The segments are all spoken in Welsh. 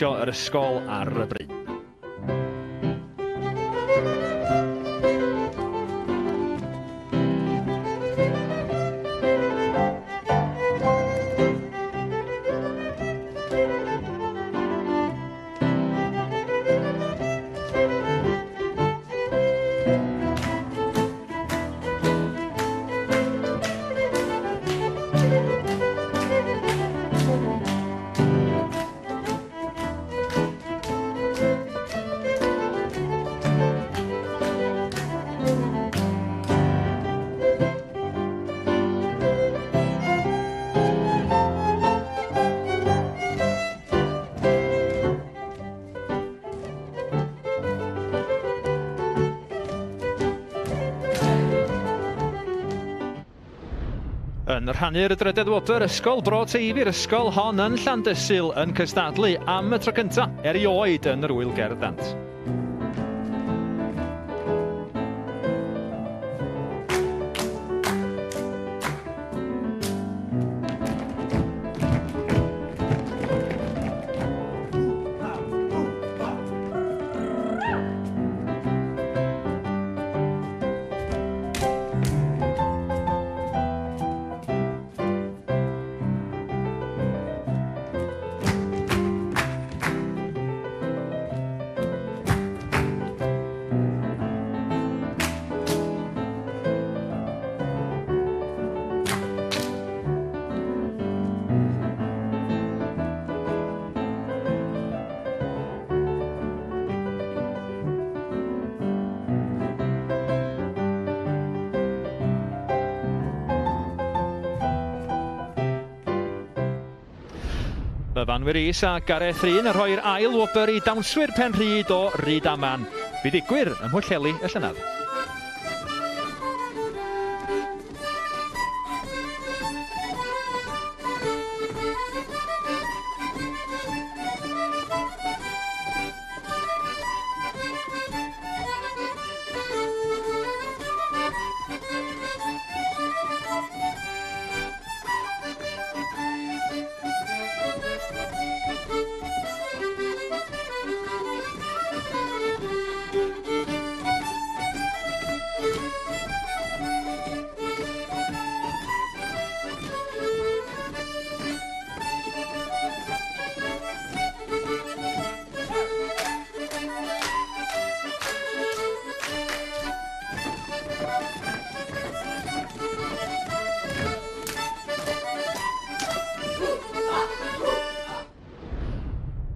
dawnsio yr ysgol ar y bryn. Yn rhannu'r drydedd wobr, Ysgol Bro Teifi'r ysgol hon yn Llandysul yn cystadlu am y tro cyntaf erioed yn yr Ŵyl Gerdd Dant. Myfanwyr Is a Gareth Rhun yn rhoi'r ail wobr i dawnswyr Penrhyd o Rydaman. Fuddugwyr ym Mhwllheli y llynedd.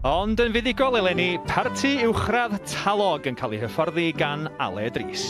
Ond yn fuddugol eleni, parti uwchradd Talog yn cael ei hyfforddi gan Aled Rees.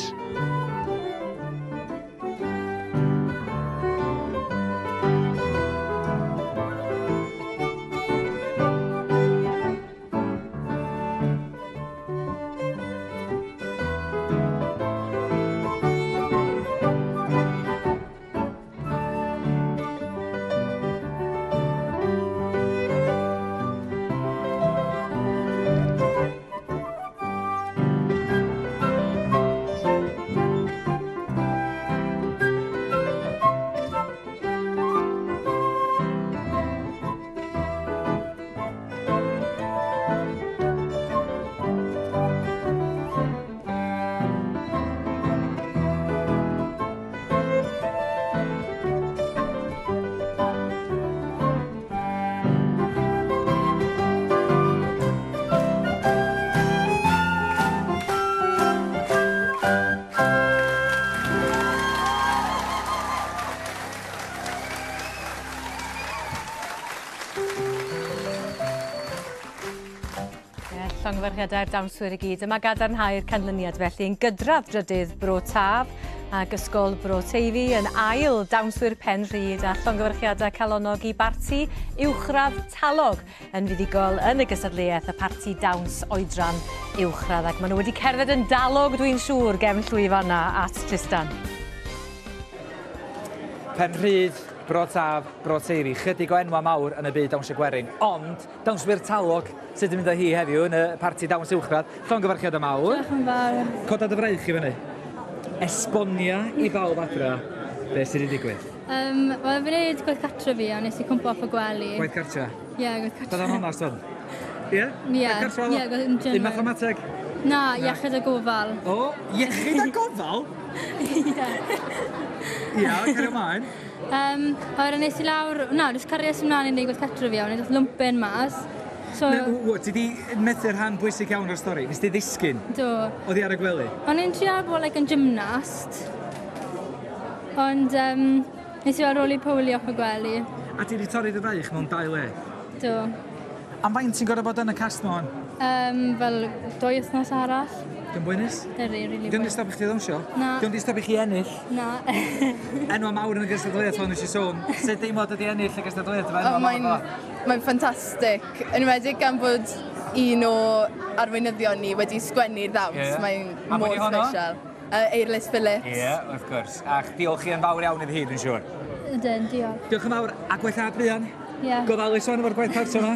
Llongyfarchiadau'r dawnswyr i gyd. Yma gadarnhau'r canlyniad felly yn gydradd drydydd Bro Taf ac Ysgol Bro Teifi yn ail dawnswyr Penrhyd a llongyfarchiadau calonog i barti uwchradd Talog yn fuddugol yn y gystadleuaeth y parti dawns oedran uwchradd, ac maen nhw wedi cerdded yn dalog dwi'n siŵr gefn llwyfan 'na at Tristan. Penrhyd, Bro Taf, Bro Teifi, chydig o enwa mawr yn y byd dawnsio gwerin, ond dawnswyr Talog sydd wedi mynd â hi heddiw yn y parti dawns uwchradd. Llongyfarchiadau mawr. Diolch yn fawr. Coda dy fraich i fyny. Esbonia i bawb adra beth sydd wedi digwydd. Wel, fi wneud gwaith cartre fi a nes i cwmpo off y gwely. Gwaith cartre? Ie, yeah, gwaith cartre. Bydd o'n onast hwn? Ie? Ie. Ie, Ie, Dim mathemateg? Na, iechyd a gofal. O, iechyd a gofal? Ie. Ia, cario ymlaen. A wedyn nes i lawr, na, jyst cario ymlaen i wneud gwaith cartre fi, a wedyn dath lwmpyn mas. So, Na, ti di methu'r rhan bwysig iawn o'r stori. Nes di ddisgyn? Do. Oddi ar y gwely? O'n i'n trio bod like, yn gymnast, ond nes i fel roly-poly off y gwely. A ti di torri dy fraich mewn dau le? Do. Am faint ti'n gorfod bod yn y cast nhw hon? Fel 2 wythnos arall. Dwi'n boenus? Ydy, really. Dwi'n di stopio chdi ddawnsio? Na. Dwi'n di stopio chi ennill? Na. Enwa mawr yn y gystadleuaeth fel nes i sôn. Sut deimlad ydi ennill y gystadleuaeth efo enwa mawr fel? Mae'n ffantastig. Yn enwedig gan fod un o arweinyddion ni wedi sgwennu'r ddawns. Ie. Mae'n A pwy mor 'di honno? special. Eirlys Phillips. Ie, wrth gwrs. A diolch chi yn fawr iawn iddi hi, dwi'n siŵr. Ydyn, diolch. Diolch yn fawr, a gwellhad buan. Ie. Gofalus o'n efo'r gwaith cartre yma.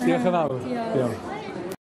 Diolch yn fawr. Diolch.